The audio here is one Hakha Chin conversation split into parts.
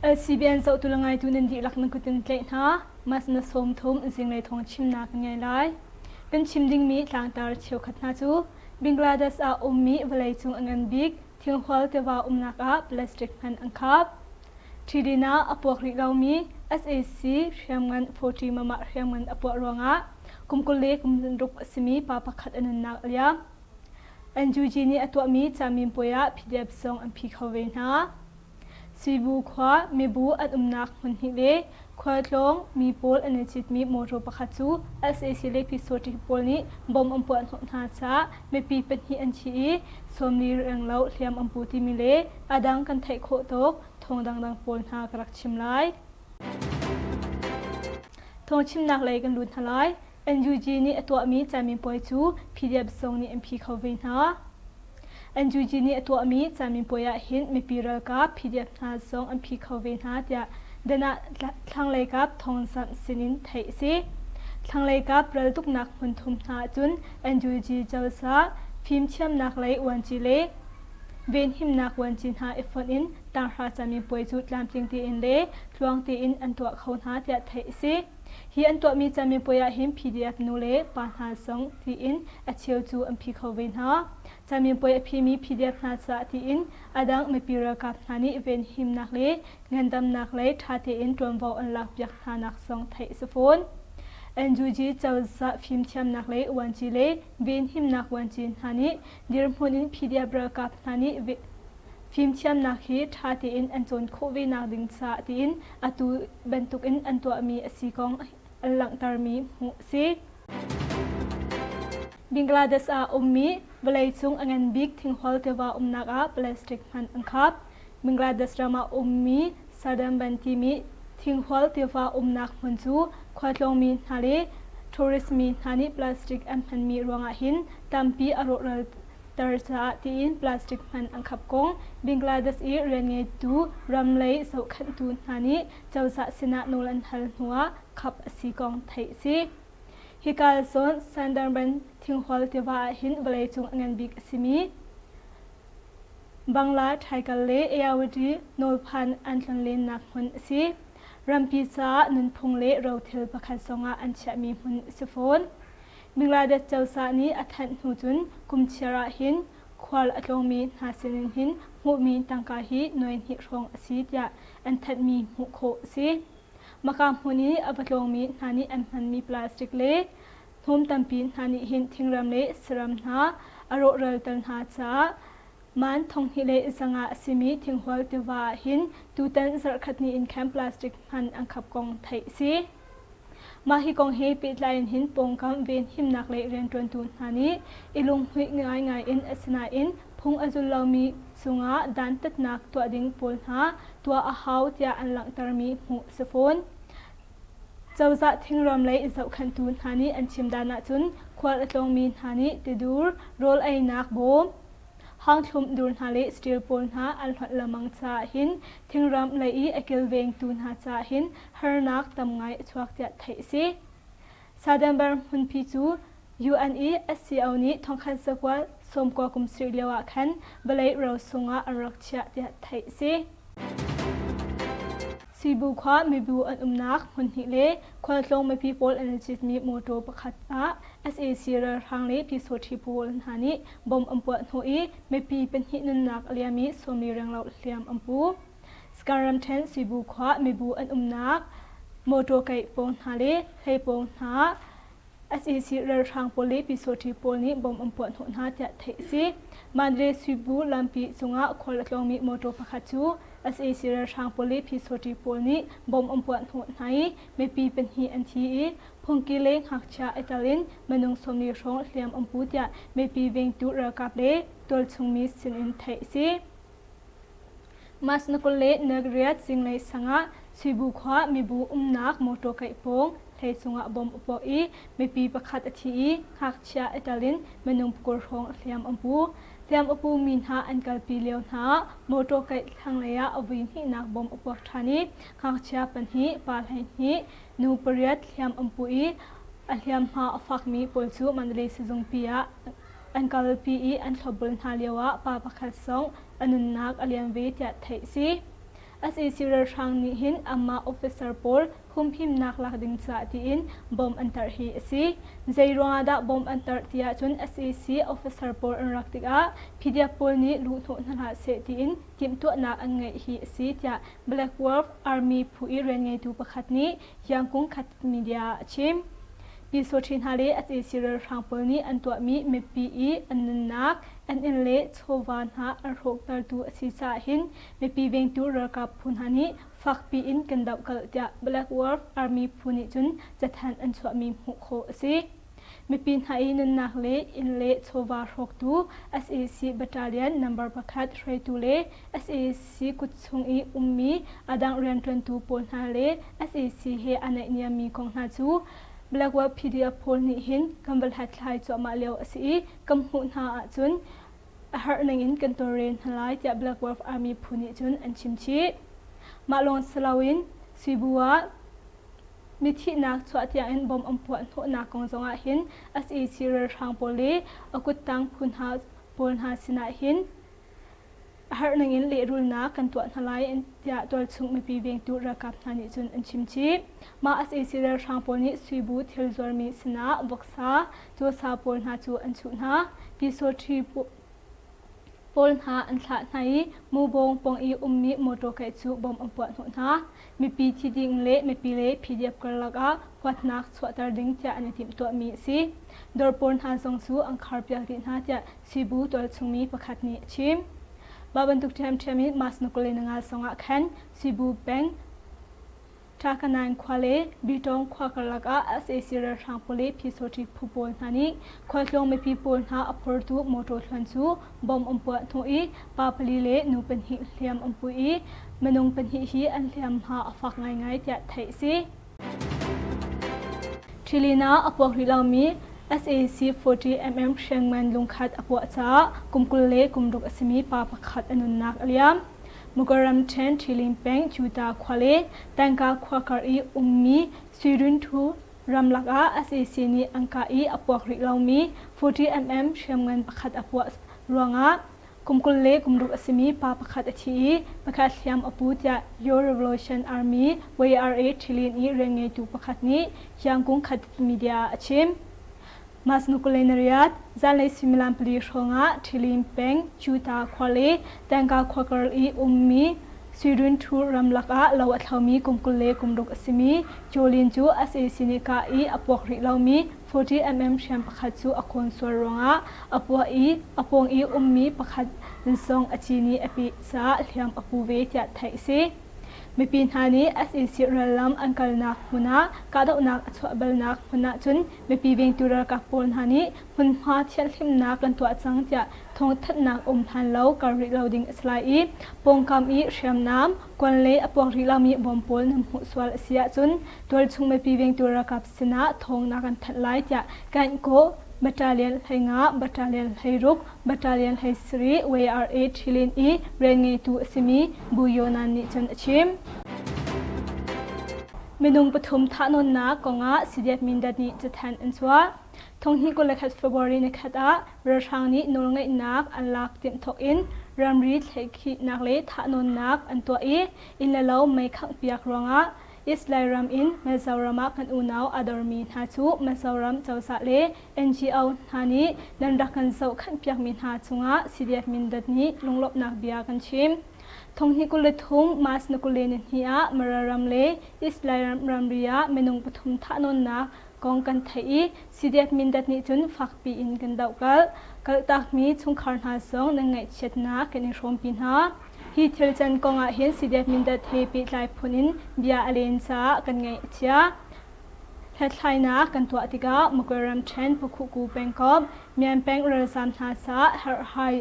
LCBN zohtu le ngaitu nan dihlak nan kut in tlaih hna. Mas na 30 zinglei thawng chimnak kan ngei lai. Kan chim dingmi tlangtar cheukhat hna cu Bangladesh ah ummi vawleicung a ngan bik thinghual tiva umnak ah plastic hman an khap. Ṭhidin ah a puak rih lomi sac hriamngan 40 mamah hriamngan a puah ruangah kum 20 le kum ruk a simi pa pakhat a nunnak a liam. NUG nih a tuahmi caminpuai ah PDF zong an phi kho ve hna. Sibu khua mibu an umnak hmun hnih le khualtlawng mi pawl an i citmi mawṭaw pakhat cu sac le Pyusawhti pawl nih bom an puah hnawh hna caah mipi pahnih an thi i 40 renglo hliam an pu timi le a dang kan theih khawh tawk thawng dangdang pawl hna ka rak chim lai. Thawngchimnak lei kan lut hna lai. NUG nih a tuahmi caminpuai cu PDF zong nih an phi kho ve hna. NUG nih a tuahmi caminpuai ah hin mipi ralkap PDF hna zong an phi kho ve hna tiah Danah thlanglei kap thawngzamh sinin theih a si. Thlanglei kap raltuknak hmun thum hna ahcun NUG cozah fimthiamnak lei uanci le venhimnak vuanci hna i fonh in tanghra caminpuai cu tlamtling tein le tluang tein an tuah kho hna tiah theih a si. Hi an tuahmi caminpuai ah hin PDF nu le pa hna zong tiin a cheu cu an phi kho ve hna. Caminpuai a phimi PDF hna caah tiin a dang mipi ralkap hna nih venhimnak le ngandamnak lei ṭha tein ṭuanvo an lakpiak hnanak zong theih a si fawn. NUG cozah fimthiamnak lei uanci le venhimnak uanci hna nih dirhmun in PDF ralkap hna nih fimthiamnak hi ṭha tein an cawn khawh ve nak ding caah tiin atu bantukin an tuahmi a si kong an langhtermi hmuh a si. Bangladesh ah ummi vawleicung a ngan bik thinghual tiva umnak ah plastic hman an khap. Bangladesh ram ah ummi Sardamban timi thinghual tiva umnak hmun cu khualtlawngmi hna le tourist mi hna nih plastic an hmanmi ruangah hin tampi a rawhral ter caah tiin plastic hman an khap kong Bangladesh i rianngeitu ramlei zohkhenhtu hna nih cozah sinah nawl an hal hnuah khap a si kong theih a si. Hika zawn Sundarban thinghual tiva ah hin vawleicung a ngan bik a simi Bangla Ṭhaikal le Ayawady nawlphan an tlonlennak hmun a si. Rampi caah nunphung le rothil pakhat zongah an chiahmi hmun a si fawn. Bangladesh cozah nih a thanh hnu cun kum chiar ah hin khual a tlawngmi hna sinin hin hmuhmi tangka hi nuai hnih hrawng a si tiah an thanhmi hmuh khawh a si. Maka hmun i a va tlawngmi hna nih an hmanmi plastic le hnawm tampi hna nih hin thingram le saram hna a rawhralter hna caah man thonghnih le zanga a simi thinghual tiva ah hin tutan zarhkhat ni in khan plastic hman an khap kong theih a si. Mah hi kong he pehtlai in hin pawngkam venhimnak lei rianṭuantu hna nih i lunghmuih ngaingai in asinain phung a zul lomi cungah dantatnak tuah ding pawl hna tuah a hau tiah an langhtermi hmuh a si fawn. Cozah thingram lei zohkhenhtu hna nih an chim dan ahcun khual a tlawngmi hna nih tidur, rawl einak bawm, hangthlum dur hna le steel pawl hna an hlonh lengmang caah hin thingram lei i a kilvengtu hna caah hin harnak tam ngai a chuak tiah theih a si. Sadenbar hmunpi cu UN i SCO nih thongkhat zakua sawmkua kum sirh lio ah khan vawlei rosung ah an rak chiah tiah theih a si. Sibu khua mibu an umnak hmun hnih le khualtlawng mipi pawl an i citmi mawṭaw pakhat ah sac ralhrang le pyusawṭhi pawl hna nih bom an puah hnawh i mipi pahnih nunnak a liam i 40 renglo hliam an pu. Skan ramṭhen Sibu khua mibu an umnak mawṭaw keih pawng hna le hlei pawng hna sac ralhrang pawl le pyusawṭhi pawl nih bom an puah hnawh hna tiah theih a si. Mandalay Sibu lampi cungah khual a tlawngmi mawṭaw pakhat cu sac ralhrang pawl le pyusawṭhi pawl nih bom an puah hnawh hna i mipi pahnih an thi i phungki le ngakchia i tel in minung 40 hrawng hliam an pu tiah mipi vengtu ralkap le tualchungmi sinin theih a si. March na 20 le na riat zinglei sang ah Suibu khua mibu umnak motor kaih pawng hlei cungah bom a puak i mipi pakhat a thi i ngakchia i tel in minung pakul hrawng hliam an pu. Hliam a pumi hna an kalpi lio hna ah motor kaih thlanglei ah a vui hnihnak bom a puak ṭhan i ngakchia pahnih, pa 12, nu pariat hliam an pu i a hliamhma a fakmi pawl cu Mandalay sizungpi ah an kalpi i an thlopbul hna lioah pa pakhat zong a nunnak a liam ve tiah theih a si. Sac ralhrang nih hin amah officer pawl humhimnak lak ding caah tiin bom an tarh hi a si. Zei ruangah dah bom an tarh ti ahcun sac officer pawl an rak tikah PDF pawl nih luhhnawh hna hlah seh tiin timhtuahnak an ngeih hi a si tiah Black Wolf Army phu i rianngeitu pakhat nih Yangkung Khat Media ah a chim. Pyisawṭhi hna le sac ralhrang pawl nih an tuahmi mipi i an nunnak, an inn le chawva hna an hrawktertu a si caah hin mipi vengtu ralkap phu hna nih fakpi in kan dohkalh tiah Black Wolf Army phu nih cun cathanh an chuahmi hmuh khawh a si. Mipi hna i nunnak le inn le chawva hrawktu sac battalion number pakhat hruaitu le sac kut chung i ummi a dang rianṭuantu pawl hna le sac he a naihniammi kong hna cu Black Wolf PDF pawl nih hin kan va hlathlai cuahmah lio a si i kan hmuh hna ahcun a herh ningin kan tawlrel hna lai tiah Black Wolf Army phu nih cun an chim chih. Mah lawng si loin Cebu ah mi thihnak chuah tiangin bom an puah hnawhnak kong zongah hin sac ralhrang pawl le a kuttang phu hna pawl hna sinah hin a herh ningin lehrulnak kan tuah hna lai tiah tualchung mipi vengtu ralkap hna nih cun an chim chih. Mah sac ralhrang pawl nih suibu thil zuarmi sinah voksa, cawsa pawl hna cu an chuh hna. Pyisawṭhi pawl hna an thlah hna i mubawng pawng i ummi motor kaih cu bom an puah hnawh hna. Mipi thi ding le mipi le PDF karlak ah huatnak chuahter ding tiah an i timhtuahmi a si. Dawr pawl hna zong cu an kharpiak dih hna tiah Sibu tualchungmi pakhat nih a chim. Mah bantuk ṭhiamṭhiam in Mas 25 zongah khan Sibu peng Ṭakanain khua le Bitawng khua karlak ah sac ralhrang pawl le Pyisawṭi phu pawl hna nih khualtlawng mipi pawl hna a phortu motor thluan cu bomb an puah hnawh i pa pali le nu pahnih hliam an pu i minung pahnih hi an hliamhma a fak ngaingai tiah theih a si. Ṭhilin ah a puak rih lomi sac 40mm hriamngan lungkhat a puah caah kum 20 le kum ruk a simi pa pakhat a nunnak a liam. Mughal ramṭhen Ṭhilin peng Juta khua le Tangka khua kar i ummi Suirunthu ramlak ah sac nih an kah i a puak rih lomi 40mm hriamngan pakhat a puah ruangah kum 20 le kum ruk a simi pa pakhat a thi i pakhat hliam a pu tiah Your Revolution Army YRA Ṭhilin i rianngeitu pakhat nih Yangkung Khat media ah a chim. Mas Nukulenariat zanlei suimilam pali hrawngah Ṭhilin peng Juta khua le Tangka khua kar i ummi Suirun Thu ramlak ah lo a thlomi kum 20 le kum ruk a simi Jolin cu sac nih kah i a puak rih lomi 40mm hriam pakhat cu a khawn sual ruangah a puah i a pawng i ummi pakhat zong a ci nih a peh caah hliam a pu ve tiah theih a si. Mipi hna nih sac rallam an kalnak hmun ah kahdohnak a chuah balnak hmun ah cun mipi vengtu ralkap pawl hna nih hmunhma thianhhlimnak kan tuah cang tiah thawngthanhnak um hlan lo kar rih lo ding a si lai i pawngkam i hriamnam kuan le a puak rih lomi bawm pawl nan hmuh sual a si ahcun tualchung mipi vengtu ralkap sinah thawng na kan thanh lai tiah Kankaw Battalion 15 Battalion 16 Battalion 17 YRA Ṭhilin i rianngeitu a simi Bu Yonan nih cun a chim. Minung pathum thahnawnnak kongah CDF Mindat nih cathanh an chuah. Thonghnih 21 February ni khat ah ralhrang nih nawlngeihnak an lak timh thawk in ramri thlaihkhihnak le thahnawnnak an tuah i inn le lo mei khanghpiak ruangah East Lairam in Mizoram ah kan unau a dormi hna cu Mizoram cozah le NGO hna nih nan rak kan zohkhenhpiakmi hna cungah CDF Mindat nih lunglawmhnak bia kan chim. Thonghnih 23 March ni 22 ah Mara ram le East Lairam ramri ah minung pathum thahnawnnak kong kan theih i CDF Mindat nih cun fakpi in kan dohkalh. Kaltakmi chungkhar hna zong nan ngaihchiatnak kan i hrawmpi hna. Hi thil can kong ah hin CDF Mindat he pehtlai phun in bia a len caah kan ngaih a chia. Hlathlainak kan tuah tikah Magwe ramṭhen Pakhuku pengkomh Myan peng ralzaam hna caah herhhai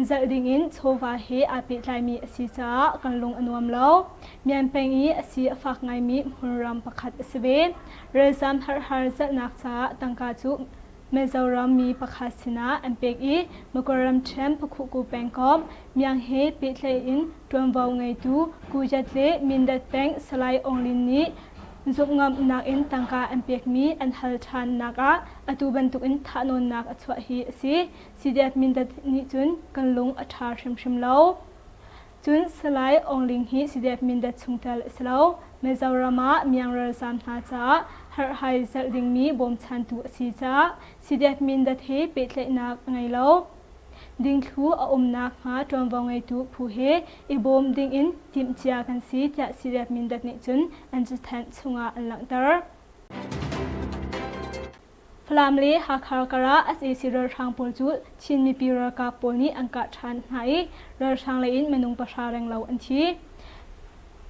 zalh dingin chawva he aa pehtlaimi a si caah kan lung a nuam lo. Myan peng i a si a fak ngaimi hmunram pakhat a si ve. Ralzaam herhhar zalhnak caah tangka cu Mizoram mi pakhat sinah an pek i Magwe ramṭhen Pakhuku pengkomh Myang he pehtlaih in ṭuanvo ngeitu Kujat le Mindat peng Salai Aung Lin nih zumhngamhnak in tangka an pekmi an hal ṭhannak ah atu bantukin thahnawnnak a chuah hi a si. CDF Mindat nih cun kan lung a ṭha hrimhrim lo. Cun Salai Aung Ling hi CDF Mindat chungtel a si lo. Mizoram ah miang ralzaam hna caah herhhai zalh dingmi bawmchantu a si caah CDF Mindat he pehtlaihnak a ngei lo. Dingthlu a umnak hnga ṭuanvo ngeitu phu he i bawm dingin timhcia kan si tiah CDF Mindat nih cun an cathanh chungah an langhter. Falam le Hakha karah sac ralhrang pawl cu Chin mipi ralkap pawl nih an kah ṭhan hna i ralhrang lei in minung pahra renglo an thi.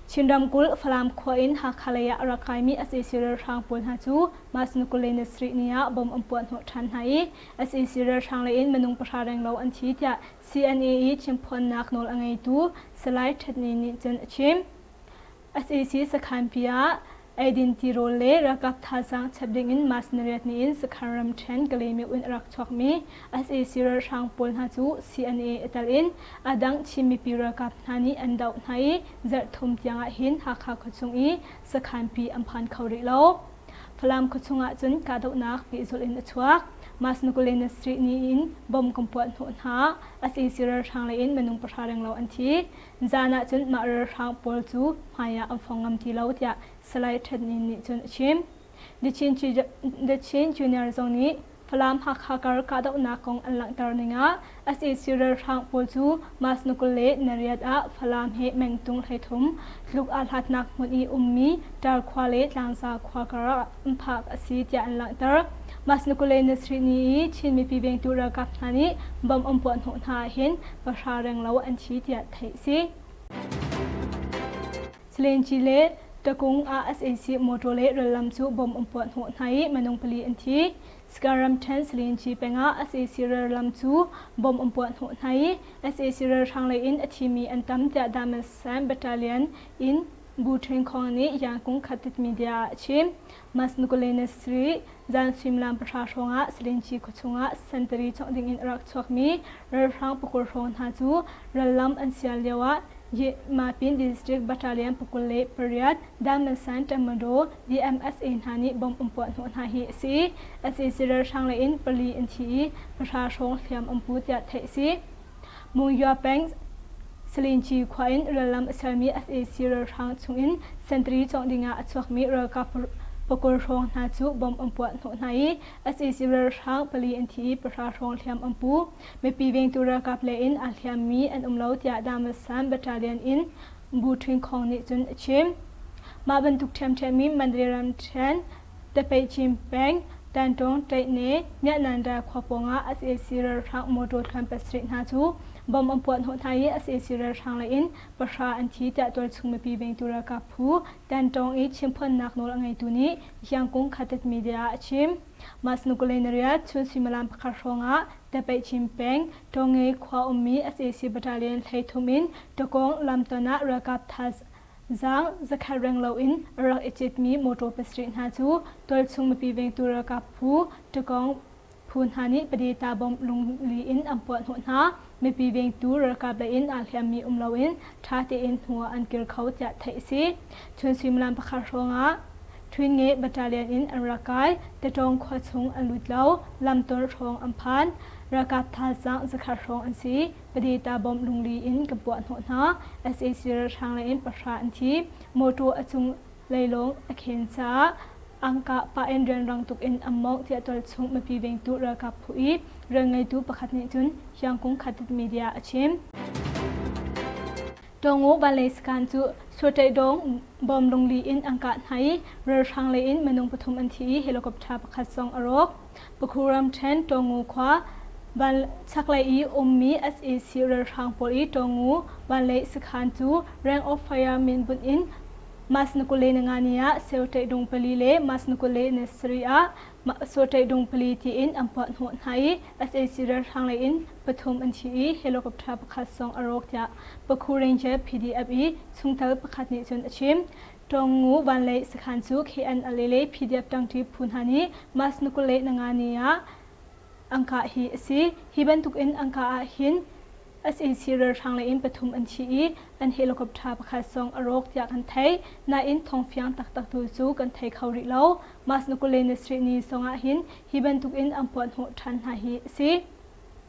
Chin ramkulh Falam khua in Hakha lei ah a rak kaimi sac ralhrang pawl hna cu March 27 ni ah bomb an puah hnawh ṭhan hna i sac ralhrang lei in minung pahra renglo an thi tiah CNA i chimphuannak nawl a ngeitu Salai Ṭhet Ni nih cun a chim. Sac sakhanpi ah eidin tirawl le ralkap thazaang chap dingin March nariat ni in sakhan ramṭhen Kalaymyo in a rak chuakmi sac ralhrang pawl hna cu CNA a tel in a dang Chin mipi ralkap hna nih an doh hna i zarh thum tiang ah hin Hakha khuachung i sakhanpi an phan kho rih lo. Falam khuachung ah cun kahdohnak pehzulh in a chuak. March 27 ni in bomb kan puah hnawh hna. Sac ralhrang lei in minung pahra renglo an thi. Zan ah cun mah ralhrang pawl cu hmaiah an fong ngam ti lo tiah Salai Ṭhet Nin nih cun a chim. The Chin, The Chin Junior zong nih Falam Hakha kar kahdohnak kong an langhter ning ah sac ralhrang pawl cu March ni 28 ah Falam he mengtung 33 tluk aa hlatnak hmun i ummi Tar khua le Tlangza khua kar ah an phak a si tiah an langhter. March ni 27 ni i Chin mipi vengtu ralkap hna nih bomb an puah hnawh hna ahhin pahra renglo an thi tiah theih a si. Salenci le Takung ah sac motor le rallam cu bomb an puah hnawh hna i minung pali an thi. Sagaing ramṭhen Salenci peng ah sac rallam cu bomb an puah hnawh hna i sac ralhrang lei in a thimi an tam tiah Damasan Battalion in Bu Ṭhin Khawng nih Yangkung Khatit Media ah a chim. Mas Nukule zan suimilam pahra hrawngah Salinci khuachung ah sentari cawk dingin a rak chuakmi ralhrang pakul hrawng hna cu rallam an sial lioah Yemapin District Battalion 28 Damansan Tamado DMSA hna nih bomb an puah hnawh hna hi a si. Sac ralhrang lei in pali an thi i pahra hrawng hliam an pu tiah theih a si. Mungyua peng Salinci khua in rallam a sermi sac ralhrang chungin sentari cawngh dingah a chuakmi ralkap pakul hrawng hna cu bomb an puah hnawh hna i sac ralhrang pali an thi i pahra hrawng hliam an pu. Mipi vengtu ralkap lei in aa hliammi an um lo tiah Damasan Battalion in Bu Ṭhin Khawng nih cun a chim. Mah bantuk ṭhiamṭhiam in Mandalay ramṭhen Tapeihchin peng Tantawng Ṭaihne Myananda khua pawngah sac ralhrang motor thluan pasarih hna cu bomb an puah hnawh hna i sac ralhrang lei in pahra an thi tiah tualchung mipi vengtu ralkap phu Tantawng i chimphuannak nawl a ngeitu nih Yangkung Khatet Media ah a chim. Mas Nukulenariat chun suimilam pakhat hrawngah Tapeihchin peng Tawnge khua ummi sac battalion 33 in Takong lamton ah ralkap thaz Zaang zakhat reng loin a rak i citmi mawṭaw pasarih hna cu tualchung mipi vengtu ralkap phu Ṭakawng phu hna nih padeta bomb lungli in an puah hnawh hna. Mipi vengtu ralkap lei in aa hliammi um loin ṭha tein hnu ah an kir kho tiah theih a si. Chun suimilam pakhat hrawngah Ṭwinge Battalion in an rak kai. Tatawng khua chung an lut lo. Lamton hrawng an phan. Ralkap thazaang zakhat hrawng an si. Padeta bomb lungli in ka puah hnawh hna. Sac ralhrang lei in pahra an thi. Motor a cung leilawng a khen caah angkah pah in rianrang tuk in an mawngh tiah tualchung mipi vengtu ralkap phu i rianngeitu pakhat nih cun Hyangkung Khatit Media a chim. Tongu Valley Scan cu Suaṭaidawng bomb lungli in an kah hna i ralhrang lei in minung pathum an thi i helicopter pakhat zong a rawk. Pakhu ramṭhen Tawngu khua chaklei i ummi sac ralhrang pawl i Tawngu vanlei sakhan cu Rank of Fire min bunh in March ni 25 ni ah Seuṭaih pali le March ni 27 ah Sawṭaih pali tiin an puah hnawh hna i sac ralhrang lei in pathum an thi i helicopter pakhat zong a rawk tiah Pakhu Ranger PDF i chungtel pakhat nih cun a chim. Tawngngu vanlei sakhan cu KNLA le PDF ṭangṭi phu hna nih March ni 25 ni ah an kah hi a si. Hi bantuk in an kah ahhin sac ralhrang lei in pathum an thi i an helicopter pakhat zong a rawk tiah kan theih. Nain thawngfiang taktak tu cu kan thei kho rih lo. March ni 27 ni zong ahhin hi bantuk in an puah hnawh ṭhan hna hi a si.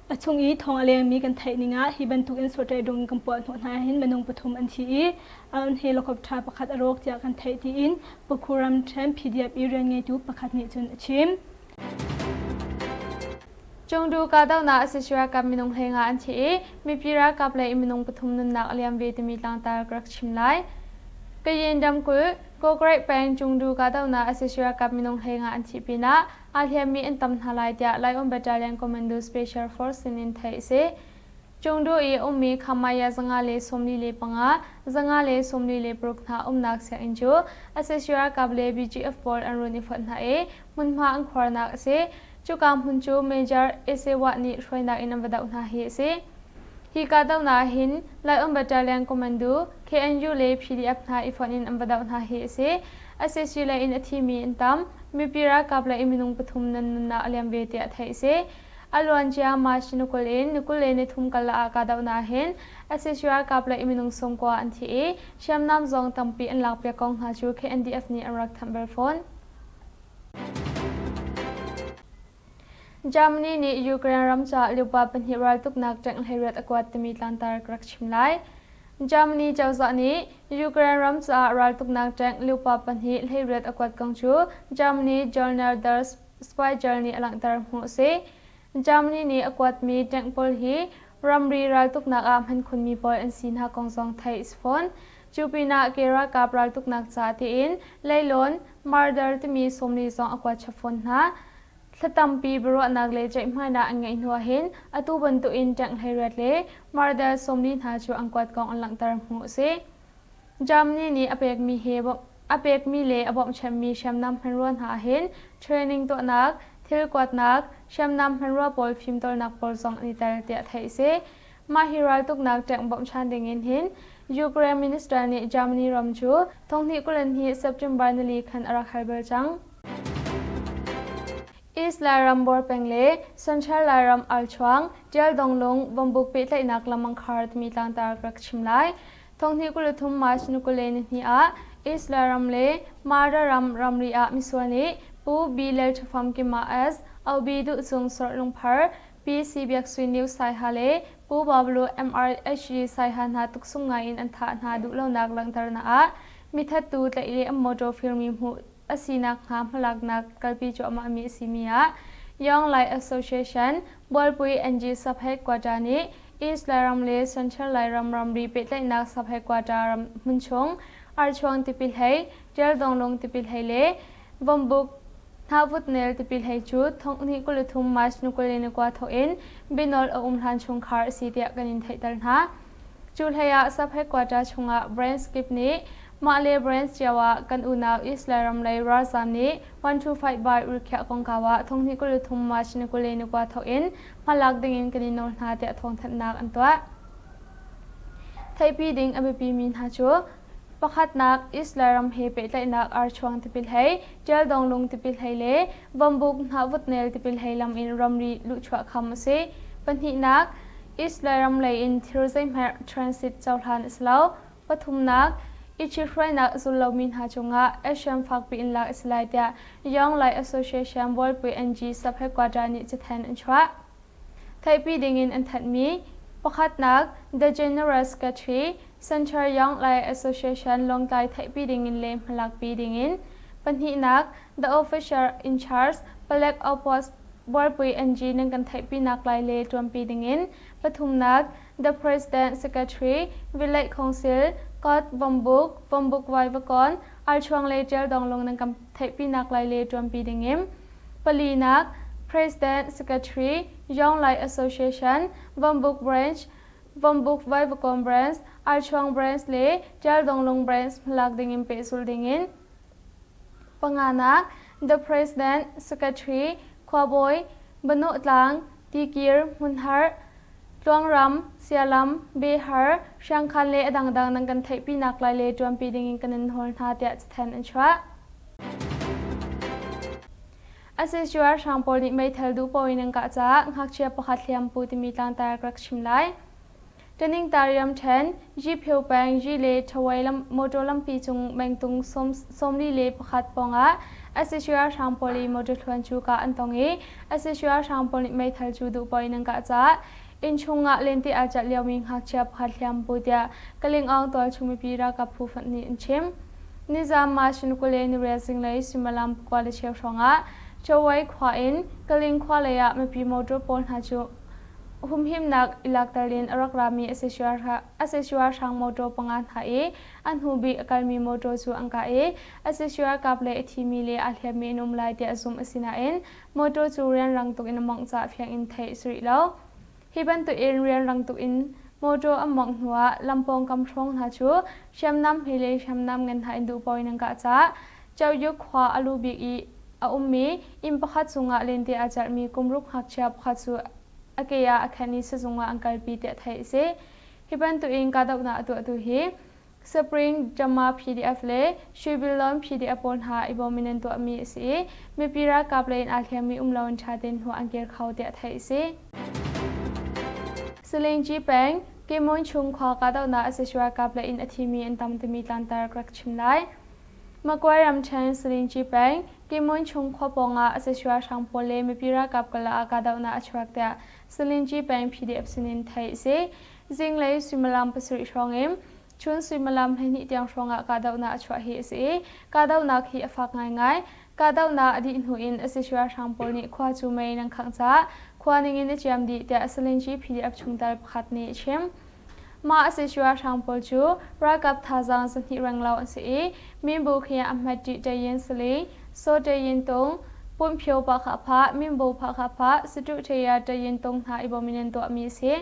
A chung i thawng a lengmi kan theih ning ah hi bantuk in suaṭaidung in kan puah hnawh hna hin minung pathum an thi i an helicopter pakhat a rawk tiah kan theih tiin Pakhu ramṭhen PDF i rian ngeitu pakhat nih cun a chim. Chengdu kahdohnak a si ralkap minung hleinga an thi i mipi ralkap lei minung pathum nunnak a liam ve timi tlangtar ka rak chim lai. Kayin ramkulh Kawkreih peng Chengdu kahdohnak a si ralkap minung hleinga an thih pinah aa hliammi an tam hna lai tiah Laion Battalion Commando Special Force sinin theih a si. Chengdu i a ummi Khamaya 145, 146 hna umnak sianginn cu sac ralkap le BGF pawl an run i fonh hna i hmunhma an khuarnak a si. Cuka hmun cu Major Esewa nih hruainak in an va doh hna hi a si. Hi kahdohnak ah hin Laion Battalion Commando, KNU le PDF hna i fonh in an va doh hna hi a si. Sac lei in a thimi an tam. Mipi ralkap lei in minung pathum nan nunnak a liam ve tiah theih a si. A luancia March ni 20 in ni 23 karlak ah kahdohnak hin sac ralkap lei minung 90 an thi i hriamnam zong tampi an lakpiak kong hna cu KNDF nih an rak thanh bal fawn. Germany nih Ukraine ram caah liupa pahnih raltuknak tank hleiriat a kuat timi tlangtar ka rak chim lai. Germany cozah nih Ukraine ram caah raltuknak tank liupa pahnih hleiriat a kuat kong cu Germany Journal der Spiegel nih a langhter hmuh a si. Germany nih a kuatmi tank pawl hi ramri raltuknak ah hman khunmi pawl an si hna kong zong theih a si fawn. Cu pinah ke ralkap raltuknak ca tiin leilawn murder timi sawmli zong a kuat chap fawn hna. Thla tampi biaruahnak le ceihmainak an ngeih hnu ahhin atu bantukin tank hleiriat le murder sawmli hna cu an kuat kong an langhter hmuh a si. Germany nih a pekmi hi a pekmi le a bawmhchanhmi hriamnam hmanrua hna ahhin training tuahnak, thil kuatnak, hriamnam hmanrua pawl fimtawlnak pawl zong an i tel tiah theih a si. Mah hi raltuknak ṭengh bawmhchan dingin hin Ukraine minister nih Germany ram cu thonghnih 22 September nili khan a rak hal bal cang. East Lairam Bawr peng le Central Lairam Alchuang, Ṭialdonglung, Vawmbuk pehtlaihnak lam an khar timi tlangtar ka rak chim lai. Thonghnih 23 March ni 22 ah East Lairam le Mara ram ramri ah misual nih Pu B. Lel Ṭha Famkima S. OB Duh Cung Sawrh Lungphar, Pi C. Biak Sui Niu Saiha le Pu Bablu MRHG Saiha hna tuksum ngai in an thah hna duhlonak langhternak ah mithattu tlaih le an motor firmi hmuh a sinak hnga hmalaknak kalpi cuahmahmi a simi ah Young Lai Association Bualpui NG Sub-Headquarter nih East Lairam le Central Lairam ramri pehtlaihnak sub-headquarter ram hmunchung Archuang tipi hlei, Ṭialdonglung tipi hlei le Vawmbuk Hnahvutnel tipi hlei cu thonghnih 23 March ni 21 thawk in bianawl a um hlan chungkhar a si tiah kan in theihter hna. Cu hlei ah sub-headquarter chungah branch kip nih mah le branch cio ah kan unau East Lairam lei ralzaam nih 125 by rikhiah kongkau ah thonghnih 23 March ni 21 thawk in hmalak dingin kan in nawl hna tiah thawngthanhnak an tuah. Theihpi ding a biapimi hna cu pakhatnak Israel ram he pehtlaihnak archuang tipil hlei, Ṭialdonglung tipil hlei le Vawmbuk hnahvutnel tipil hlei lam in ramri luhchuah kham a si. Pahnihnak Israel ram lei in thil zeihmanh transit cohlan a si lo. Pathumnak, i ṭhithruainak zul lomi hna cungah action fakpi in lak a si lai tiah Young Lai Association Bualpui NG Sub-Headquarter nih cathanh an chuah. Theihpi dingin an thanhmi pakhatnak The General Secretary, Central Young Lai Association Lawngtlai theihpi dingin le hmalakpi dingin pahnihnak The Officer in Charge, Palek Outpost Bualpui NG nan kan theihpinak lai le ṭuanpi dingin pathumnak The President Secretary, Village Council, Kot Vawmbuk, Vawmbuk Vaivakawn, Archuang le Ṭialdonglung nan kan theihpinak lai le ṭuanpi dingin. Palinak, President Secretary, Young Lai Association, Vawmbuk Branch, Vawmbuk Vaivakawn Branch, Archuang Branch le Ṭialdonglung Branch hmalak dingin pehzulh dingin. Panganak, The President, Secretary, Khuabawi, Banuhtlang, Tikir, Hmunhar, Tluangram, Sialam, Behar, Hriangkhan le a dangdang nan kan theihpinak lai le ṭuanpi dingin kan in nawl hna tiah cathanh an chuah. Sac ralhrang pawl nih meithal duh paoh in an kah caah ngakchia pakhat hliam pu timi tlangtar ka rak chim lai. Taningtar ramṭhen, Yiphyo peng Yi le Thawai motor lampi cung mengtung 41 pawngah sac ralhrang pawl i motor thluan cu kah an tong i sac ralhrang pawl nih meithal cu duh paoh in an kah caah innchung ah lente aa celh liomi ngakchia pakhat hliam pu tiah Kalingawng tualchung mipi ralkap phu fonh nih an chim. Nizam March 29 zinglei suimilam 9:15 hrawngah Chawai khua in Kaling khua lei ah mipi motor pawl hna cu humhimnak i lakter in a rak rami sac ralhrang motor panga hna i a hnu bik a kalmi motor cu an kah i sac ralkap le a thimi le aa hliammi an um lai tiah zumh a si nain motor cu rianrang tuk in a mawngh caah fiang in theih a si rih lo. Hi bantuk in rianrang tuk in motor an mawngh hnuah lam pawngkam hrawng hna cu hriamnam hme le hriamnam ngan hna in duh paoh in an kah caah Chaoyuk khua a lu bik i a ummi inn pakhat cungah lente aa celhmi kumruk ngakchia pakhat cu a ke ah a khen i sizung ah an kalpi tiah theih a si. Hi bantukin kahdohnak a tuahtu hi Spring Jama PDF le Shuibilon PDF pawl hna i bawm in an tuahmi a si i mipi ralkap lei in aa hliammi um loin ṭha tein hnu an kir kho tiah theih a si. Salingyi peng Kimun chung khua kahdohnak a si ralkap lei in a thimi an tam timi tlantar ka rak chim lai. Magway ramṭhen Salingyi peng Kimun chung khua pawngah a sac ralhrang pawl le mipi ralkap karlak ah kahdohnak a chuak tiah Salingyi peng PDF sinin theih a si. Zinglei suimilam pasarih hrawng in chun suimilam 12 tiang hrawngah kahdohnak a chuah hi a si i kahdohnak hi a fak ngaingai. Kahdohnak a dih hnu in a sac ralhrang pawl nih khua cu mei in an khangh caah khua ningin a ciam dih tiah Salingyi PDF chungtel pakhat nih a chim. Mah a si ralhrang pawl cu ralkap thazaang zahnih renglo an si i Minbu khi a hmet ṭih ṭeyin sali, Saw ṭeyin tung, Punphyo Pahkhahphah, Minbu Pahkhahphah, Satuh ṭheya ṭeyin tung hna i bawm in an tuahmi a si.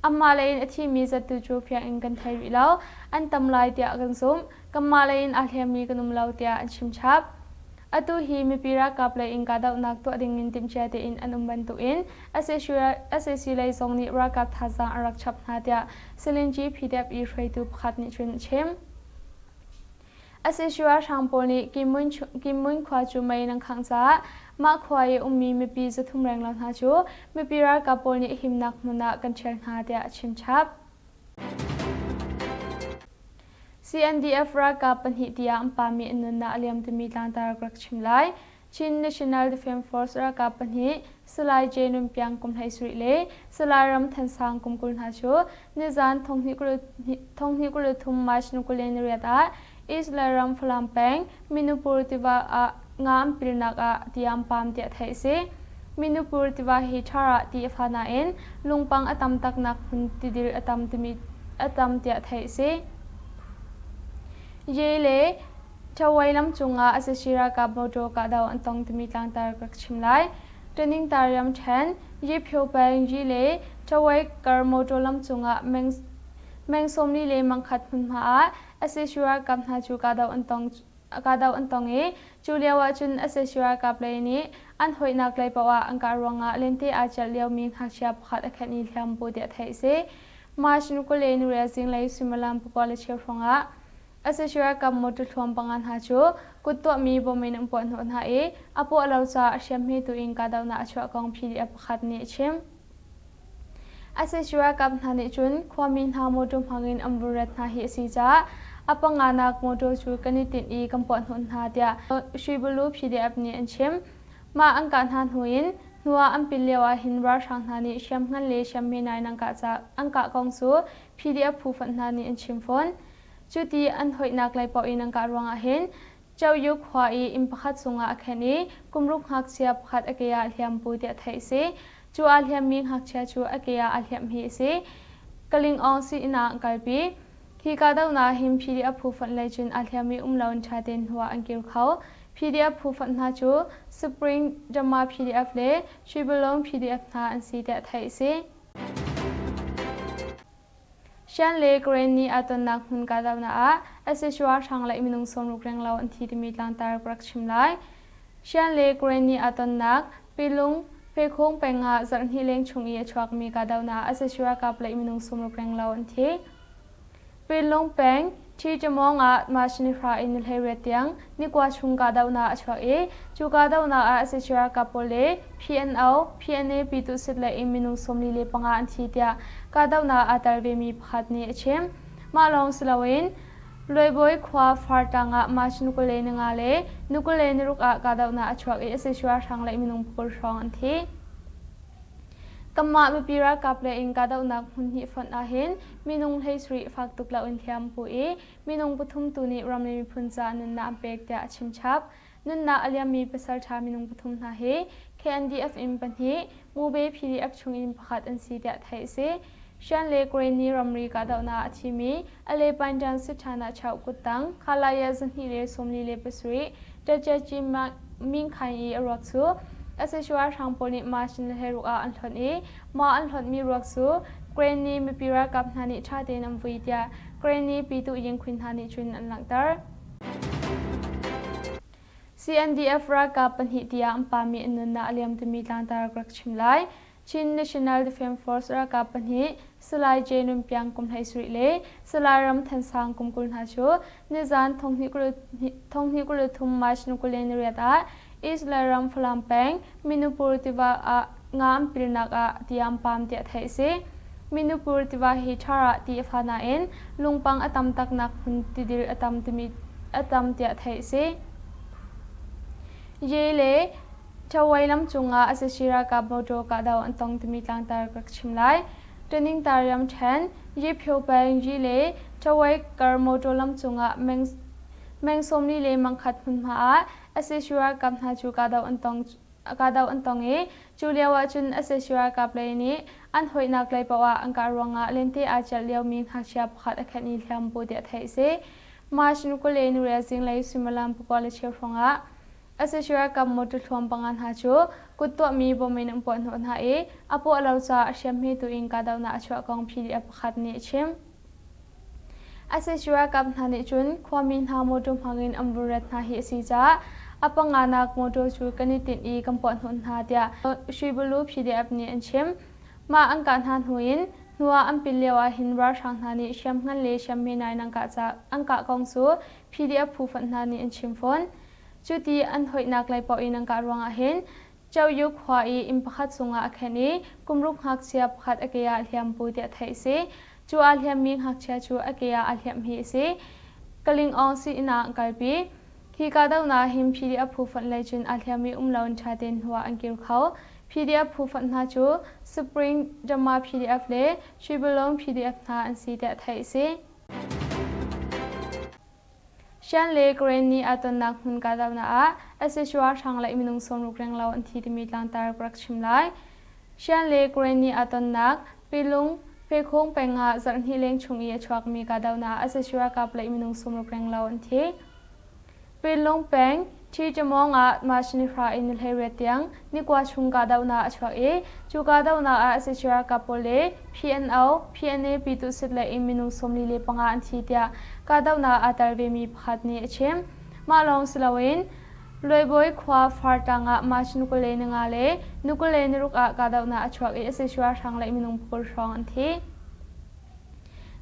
Anmah lei in a thimi zattu cu fiang in kan thei rih lo. An tam lai tiah kan zumh. Kanmah lei in aa hliammi kan um lo tiah an chim chap. Atu hi mipi ralkap lei in kahdohnak tuah ding in timhcia tein an um bantukin sac lei zong nih ralkap thazaang an rak chap hna tiah Silingi PDF i hruaitu pakhat nih cun a chim. Sac ralhrang pawl nih Kimmun khua cu mei in an khangh caah mah khua i ummi mipi 300 renglo hna cu mipi ralkap pawl nih himnak hmun ah kan ṭhial hna tiah a chim chap. CNDF ralkap pahnih tiah an pami an nunnak a liam timi tlangtar ka rak chim lai. Chin National Defence Force ralkap pahnih Salai J Nun Piang kum 17 le Salai Ram Than Sang kum 20 hna cu nizan 2023 March 28 ah Israel ram Falam peng Minupur tiva ah nga an pilnak ah ti an pam tiah theih a si. Minupur tiva hi ṭhar ah ti a fa nain lungpang a tam taknak hmun tidil a tam timi a tam tiah theih a si. Ye le Thawai lam cungah sac ralkap motor kahdoh an tong timi tlangtar ka rak chim lai. Taningtar ramṭhen, Yiphyo peng Yi le Thawai kar motor lam cungah meng 40 le mangkhat hmunhma ah sac ralkap hna cu kahdoh an tong kahdoh an tong i cu lio ahcun sac ralkap lei nih an hoihnak lei paoh ah an kah ruangah lente aa celh liomi ngakchia pakhat a khenh i hliam pu tiah theih a si. March 24 zinglei suimilam 9:15 hrawngah sac ralkap motor thluam panga hna cu kut tuahmi bom in an puah hnawh hna i a puah lo caah a hriamhme tu in kahdohnak a chuah kong PDF pakhat nih a chim. Sac ralkap hna nih cun khuami hna motor hmangin an vun ret hna hi a si caah a panganak motor cu kan i tinh i kan puahhnawh hna tiah Shwibulu PDF nih an chim. Mah an kah hna hnu in hnuah an pil lio ah hin ralhrang hna nih hriamngan le hriamhme nai in an kah kong cu PDF phu fonh hna nih an chim fawn. Cuti an hoihnak lei paoh in an kah ruangah hin Chaoyu khua i inn pakhat chungah a khen i kumruk ngakchia pakhat a ke ah hliampu tiah theih a si. Cu aa hliammi ngakchia cu a ke ah aa hliamh hi a si. Kalingawng sii-inn ah an kalpi. Hi kahdohnak hin PDF phu fonh lei cun aa hliammi um loin ṭha tein hnu ah an kir kho. PDF phu fonh hna cu Spring Drama PDF le Shibulong PDF hna an si tiah theih a si. Shan le Karen nih aa tonnak hmun kahdohnak ah sac ralhrang le minung 60 renglo an thi timi tlangtar ka rak chim lai. Shan le Karen nih aa tonnak Pilung, Phekhung peng ah zarhhnih leng chung i a chuakmi kahdohnak ah sac ralkap le minung 60 renglo an thi. Pilung peng. Ṭhiṭamawng ah March ni hra in ni 18 tiang nikua chung kahdohnak a chuak i cu kahdohnak ah sac ralkap pawl le PNO, PNA Pyituhsit lei in minung 45 an thi tiah kahdohnak aa tel vemi pakhat nih a chim. Mah lawng si loin Luaibawi khua Fartlang ah March ni 25 le ni 26 ah kahdohnak a chuak i sac ralhrang lei minung pakul hrawng an thi. Kanmah mipi ralkap le in kahdohnak hmun hnih fonh ahhin minung 17 fak tuk loin hliam pu i minung pathum tu nih ram le miphun caah nunnak an pek tiah a chim chap. Nunnak a liammi pasalṭha minung pathum hna hi KNDF in pahnih, Mube PDF chungin pakhat an si tiah theih a si. Shan le Karenni ramri kahdohnak a thimi Alepainṭan Sitthana Chauh kuttang Khalaya 247 Tajaji Mingkhain i a ruak cu sac ralhrang pawl nih March ni 16 ah an hlonh i mah an hlonhmi ruak cu Karenni mipi ralkap hna nih ṭha tein an vui tiah Karenni Pyituh Yingkhwin hna nih cun an langhter. CNDF ralkap pahnih tiah an pami an nunnak a liam timi tlangtar ka rak chim lai. Chin National Defence Force ralkap pahnih Salai J Nun Piang kum 17 le Salai Ram Than Sang kum 20 hna cu nizan 2023 March 28 ah Israel ram Falam peng Minupur tiva ah nga an pilnak ah ti an pam tiah theih a si. Minupur tiva hi ṭhar ah ti a fa nain lungpang a tam taknak hmun tidil a tam timi a tam tiah theih a si. Ye le Ṭhawei lam cungah sac ralkap motor kahdoh an tong timi tlangtar ka rak chim lai. Ṭaningtar ramṭhen, Yiphyo peng Yi le Ṭhawei kar motor lam cungah meng, meng 40 le mangkhat hmunhma ah sac ralkap hna cu kahdoh an tong kahdoh an tong i cu lio ahcun sac ralkap lei nih an hoihnak lei paoh ah an kah ruangah lente aa celh liomi ngakchia pakhat a khenh i hliam bu tiah theih a si. March ni 28 zinglei suimilam pakua le cheu hrawngah Sac ralkap motor thluam panga hna cu kut tuahmi bom in an puahhnawh hna i a puah lo caah a hriamhme tu in kahdohnak a chuah kong PDF pakhat nih a chim. Sac ralkap hna nih cun khuami hna motor hmangin an vun rat hna hi a si caah a panganak motor cu kan i tinh i kan puahhnawh hna tiah Shwibulu PDF nih an chim. Mah an kah hna hnu in hnuah an pil lio ah hin ralhrang hna nih hriamngan le hriamhme nain an kah caah an kah kong cu PDF phu fonh hna nih an chim fawn. Cuti an hoihnak lei paoh in an kah ruangah hin Choyu khua i inn pakhat chungah a khen i kumruk ngakchia pakhat a ke ah hliampu tiah theih a si. Cu aa hliammi ngakchia cu a ke ah aa hliamh hi a si. Kalingawng sii-inn ah an kalpi. Hi kahdohnak hin PDF phu fonh lei cun aa hliammi um loin ṭha tein hnuah an kir kho. PDF phu fonh hna cu Spring Dama PDF le Shibulong PDF hna an si tiah theih a si. Shan le Karen nih aa tonnak hmun kahdohnak ah sac ralhrang le minung 60 renglo an thi timi tlangtar ka rak chim lai. Shan le Karen nih aa tonnak Pilung, Phekhung peng ah zarhhnih leng chung i a chuakmi kahdohnak ah sac ralkap le minung 60 renglo an thi. Pinlung peng, Ṭhiṭamawng ah March ni hra in ni 18 tiang nikua chung kahdohnak a chuak i cu kahdohnak ah sac ralkap pawl le PNO, PNA Pyituhsit lei in minung 45 an thi tiah kahdohnak aa tel vemi pakhat nih a chim. Mah lawng si loin Luaibawi khua Fartlang ah March ni 25 le ni 26 ah kahdohnak a chuak i sac ralhrang lei minung pakul hrawng an thi.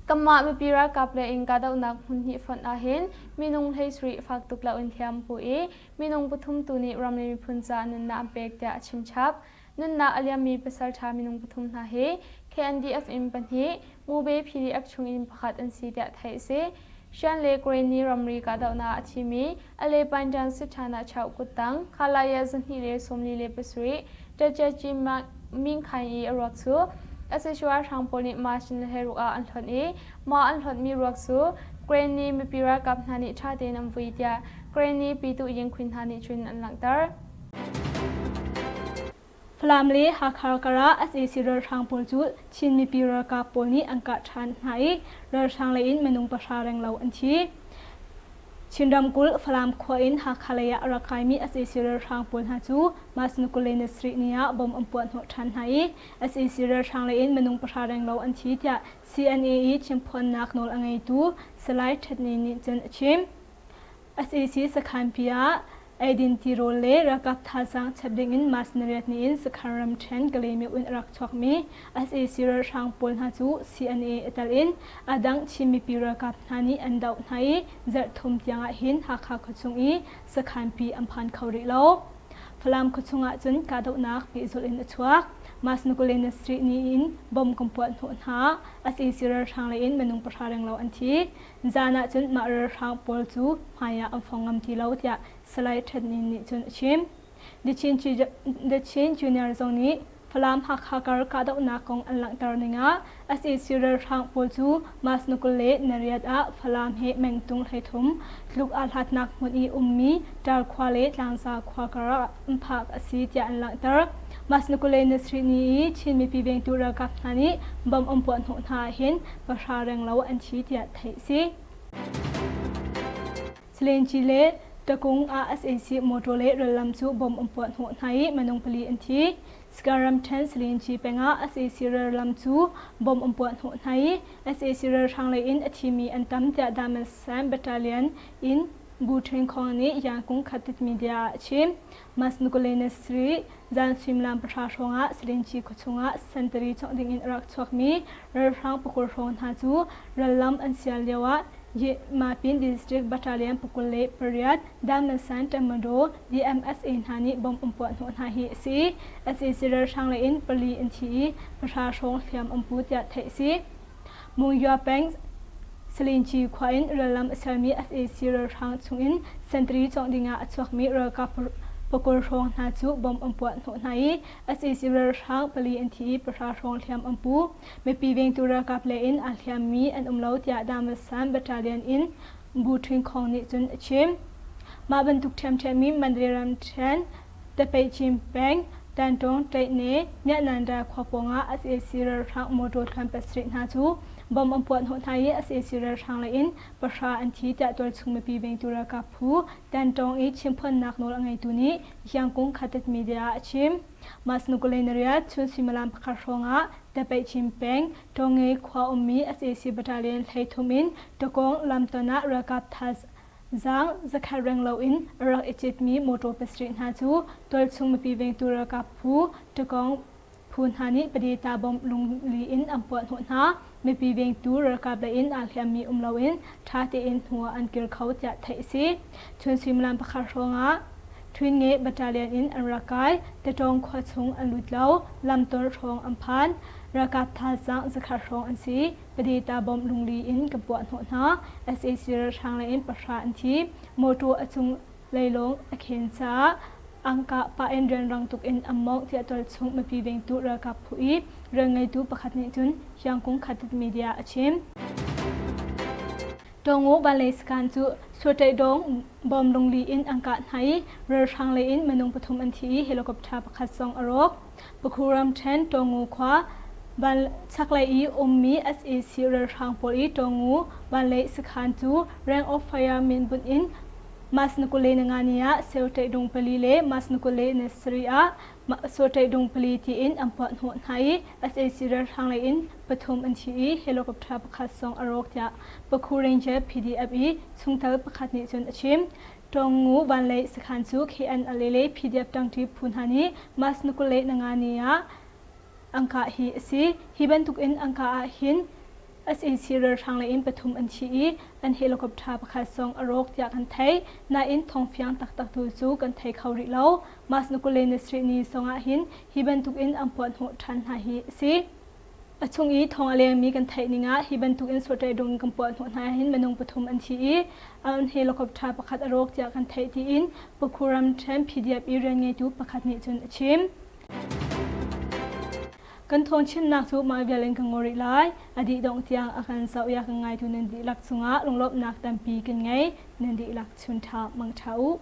Kanmah mipi ralkap le in kahdohnak hmun hnih fonh ahhin minung 17 fak tuk loin hliam pu i minung pathum tu nih ram le miphun caah nunnak an pek tiah a chim chap. Nunnak a liammi pasalṭha minung pathum hna hi KNDF in pahnih, Mube PDF chungin pakhat an si tiah theih a si. Shan le Karenni ramri kahdohnak a thimi Alepainṭan Sitthana Chauh kuttang Khalaya 247 Tajaji Mingkhain i a ruak cu sac ralhrang pawl nih March ni 16 ah an hlonh i mah an hlonhmi ruak cu Karenni mipi ralkap hna nih ṭha tein an vui tiah Karenni Pyituh Yingkhwin hna nih cun an langhter. Falam le Hakha karah sac ralhrang pawl cu Chin mipi ralkap pawl nih an kah ṭhan hna i ralhrang lei in minung pahra renglo an thi. Chin ramkulh Falam khua in Hakha lei ah a rak kaimi sac ralhrang pawl hna cu March ni 27 ni ah bomb an puah hnawh ṭhan hna i sac ralhrang lei in minung pahra renglo an thi tiah CNA i chimphuannak nawl a ngeitu Salai Ṭhet Ni nih cun a chim. Sac sakhanpi ah. Eidin tirawl le ralkap thazaang chap dingin March nariat ni in Sakhan ramṭhen Kalaymyo in a rak chuakmi sac ralhrang pawl hna cu CNA a tel in a dang Chin mipi ralkap hna nih an doh hna i zarh thum tiang ah hin Hakha khuachung i sakhanpi an phan kho rih lo. Falam khuachung ah cun kahdohnak pehzulh in a chuak. Mas Nukulena Street ni in bom kan puah hnawh hna. Sac ralhrang lei in minung pahra renglo an thi. Zan ah cun mah ralhrang pawl cu hmai ah an fong ngam ti lo tiah Salai Thet Nin nih cun a chim. The Chin, The Chin Junior zong nih Falam Hakha kar kahdohnak kong an langhter ning ah sac ralhrang pawl cu March ni 28 ah Falam he mengtung 33 tluk aa hlatnak hmun i ummi Tar khua le Tlangza khua kar ah an phak a si tiah an langhter. March ni 23 ni i Chin mipi vengtu ralkap hna nih bomb an puah hnawh hna ahhin pahra renglo an thi tiah theih a si. Salenci le Takung ah sac motor le rallam cu bomb an puah hnawh hna i minung pali an thi. Sagaing ramṭhen Salenci peng ah sac rallam cu bomb an puah hnawh hna i sac ralhrang lei in a thimi an tam tiah Damasan Battalion in Bu Ṭhin Khawng nih Yangkung Khatit Media ah a chim. Mas Nukulenasri zan suimilam pahra hrawng ah Salenci khuachung ah sentari cawngh ding in a rak chuakmi ralhrang pakul hrawng hna cu rallam an sial lio ah Mapin District Battalion 28 Damasan Tamado DMSA hna nih bomb an puah hnawh hna hi a si. Sac ralhrang lei in pali an thi i pahra hrawng hliam an pu tiah theih a si. Mungya peng Salinci khua in rallam a sermi sac ralhrang chungin sentari cawngh dingah a chuakmi ralkap pakul hrawng hna cu bomb an puah hnawh hna i sac ralhrang pali an thi i pahra hrawng hliam an pu. Mipi vengtu ralkap lei in aa hliammi an um lo tiah Damasan Battalion in Bu Ṭhin Khawng nih cun a chim. Mah bantuk ṭhiamṭhiam in Mandalay ramṭhen Tapeihcin peng Tantawng Tleihne Myananda khua pawngah sac ralhrang motor thluan pasarih hna cu bomb an puah hnawh hna i sac ralhrang lei in pahra an thi tiah tualchung mipi vengtu ralkap phu Tantawng i chimphuannak nawl a ngeitu nih Yangkung Khatet Media ah a chim. Mas Nukuleinariat chun suimilam pakhat hrawngah Tapeihcin peng Tonge khua ummi sac battalion 13 in Takong lamton ah ralkap thazaang zakhat reng loin a rak i citmi motor pasarih hna cu tualchung mipi vengtu ralkap phu Takong phu hna nih padeta bomb lungli in an puah hnawh hna. Mipi vengtu ralkap lei in aa hliammi um loin ṭha tein hnu ah an kir kho tiah theih a si. Chun suimilam pakhat hrawngah Thwinge Battalion in an rak kai. Tatawng khua chung an lut lo. Lamton hrawng an phan. Ralkap thazaang zakhat hrawng an si. Padeta bomb lungli in kan puah hnawh hna. Sac ralhrang lei in pahra an thi. Motor a cung leilawng a khen caah angkah pah in rianrang tuk in an mawngh tiah tualchung mipi vengtu ralkap phu i rianngeitu pakhat nih cun Hyangkung Khatit Media a chim. Tongu Valley Scan cu Suaṭaidawng bom lungli in an kah hna i ralhrang lei in minung pathum an thi i helicopter pakhat zong a rawk. Pakhu ramṭhen Tongu khua chaklei i ummi sac ralhrang pawl i Tongu Valley sakhan cu Rank of Fire min bunh in Mas na kule na nga ni ah Seuṭaidung pali le Mas na kule na sarih ah Sawṭaidung pali tiin an puah hnawh hna i sac ralhrang lei in pathum an thi i helicopter pakhat zong a rawk tiah Pakhu Ranger PDF i chungtel pakhat nih cun a chim. Tawngngu vanlei sakhan cu KNLA le PDF ṭangṭi phu hna nih March na 20 na nga ni ah an kah hi a si. Hi bantuk in an kah ah hin sac ralhrang lei in pathum an thi i an helicopter pakhat zong a rawk tiah kan theih. Nain thawngfiang taktak tu cu kan thei kho rih lo. March na 20 na sarih ni zong ah hin hi bantuk in an puah hnawh ṭhan hna hi a si. A chung i thawng a lengmi kan theih ning ah hi bantuk in sawṭaidung in kan puah hnawh hna hin minung pathum an thi i an helicopter pakhat a rawk tiah kan theih tiin Pakhu ramṭhen PDF i rian ngeitu pakhat nih cun a chim. Kan thawng chimnak cu mah vial in kan ngol rih lai. A dih dongh tiang a kan zoh i a kan ngaitu nan dihlak cungah lunglawmhnak tampi kan ngei. Nan dihlak chun ṭha mangṭha u.